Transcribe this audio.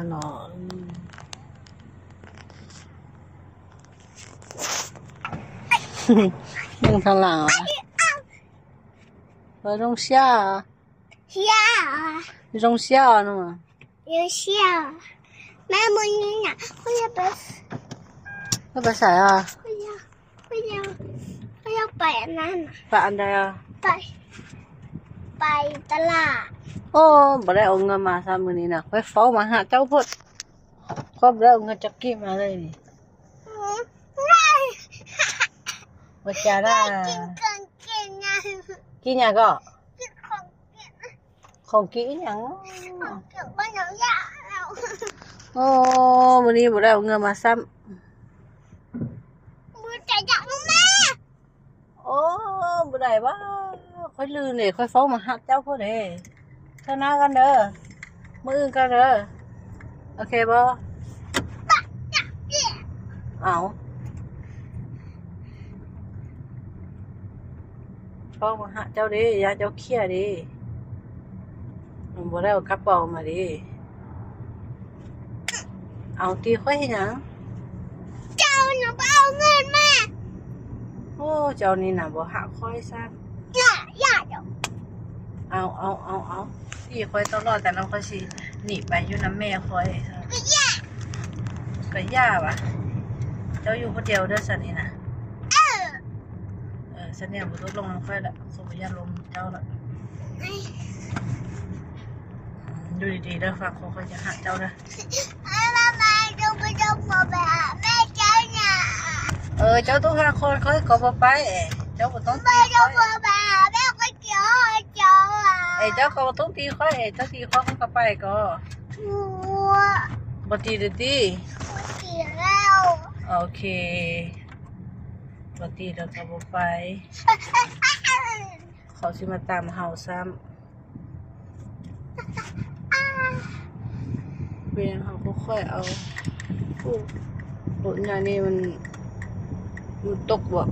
ເນາະ ອືມ ເບິ່ງທາງຫຼັງ ໄປໂຮງຮຽນ ຮຽນ ໄປໂຮງຮຽນເນາະ ຢູ່ຮຽນ ແມ່ ມື້ນີ້ນະ ຂ້ອຍຢາກໄປ ໄປໃສອະ? ຂ້ອຍຢາກ ຂ້ອຍຢາກ ຂ້ອຍຢາກໄປອັນນັ້ນນະ ໄປອັນໃດອະ? ໄປ ໄປຕະຫຼາດ ໂອ້ ບໍ່ໄດ້ເອົາເງິນມາຊ້ຳມື້ນີ້ນະ ຂ້ອຍຟ້າວມາຫາເຈົ້າໂພດ ຂ້ອຍບໍ່ໄດ້ເອົາເງິນຈັກກີບມາເລີຍນີ້ ອືມ ບໍ່ຈາລະ ກິນ ກິນ ກິນຫຍັງ ກິນຫຍັງເກາະ? ກິນຂອງ ຂອງກິນອີ່ຫຍັງ? ຂອງກິນບໍ່ຢາກແລ້ວ ໂອ້ ມື້ນີ້ບໍ່ໄດ້ເອົາເງິນມາຊ້ຳ ມື້ຈະຢາກນຳແມ່ ໂອ້ ບໍ່ໄດ້ຫວາ ຂ້ອຍລືມເດ້ ຂ້ອຍຟ້າວມາຮັບເຈົ້າພຸ້ນເດ້ ເທື່ອໜ້າກັນເດີ ມື້ອື່ນກັນເດີ ໂອເຄບໍ່? ເອົາ ເວົ້າມາຫາເຈົ້າເດ້ ຢ້ານເຈົ້າເຄຍເດ້ ມັນບໍ່ໄດ້ເອົາກະເປົາມາເດ້ ເອົາ ຕີຂ້ອຍເຮັດຫຍັງ? ເຈົ້ານະບໍ່ເອົາເງິນມາ ໂອ້ ເຈົ້ານີ້ນະບໍ່ຮັກຂ້ອຍຊ້ຳ ຢ່າ ຢ່າ ເອົາ ເອົາ ເອົາ ເອົາ ຕີຂ້ອຍຕະຫຼອດ ແຕ່ນັ້ນຂ້ອຍຊິໜີໄປຢູ່ນຳແມ່ຂ້ອຍ ກະຢ່າ ກະຢ່າຫວາ ເຈົ້າຢູ່ຜູ້ດຽວເດີຊັ້ນນີ້ນະ ເອີ ເອີ ຊັ້ນນີ້ບໍ່ຕົກລົງນຳຂ້ອຍລະ ຂ້ອຍບໍ່ຢາກລົມເຈົ້າລະ ຢູ່ດີໆເດີ ຟັງຂ້ອຍ ຂ້ອຍຈະຫາເຈົ້າເດີ ເອີ ເຈົ້າຕ້ອງຫາຄົນ ຂ້ອຍກໍບໍ່ໄປ ເຈົ້າບໍ່ຕ້ອງຕີຂ້ອຍ ເອີ ເຈົ້າກໍບໍ່ຕ້ອງຕີຂ້ອຍ ເຈົ້າຕີຂ້ອຍ ຂ້ອຍກໍໄປກໍ ບໍ່ຕີເດີຕິ ບໍ່ຕີແລ້ວ ໂອເຄ ບໍ່ຕີແລ້ວກໍບໍ່ໄປ ເຂົາຊິມາຕາມເຮົາຊ້ຳ ເປັນຫຍັງເຮົາບໍ່ຄ່ອຍເອົາ ໂອ້ ລົດໃຫຍ່ນີ້ມັນ ມັນຕົກບໍ່?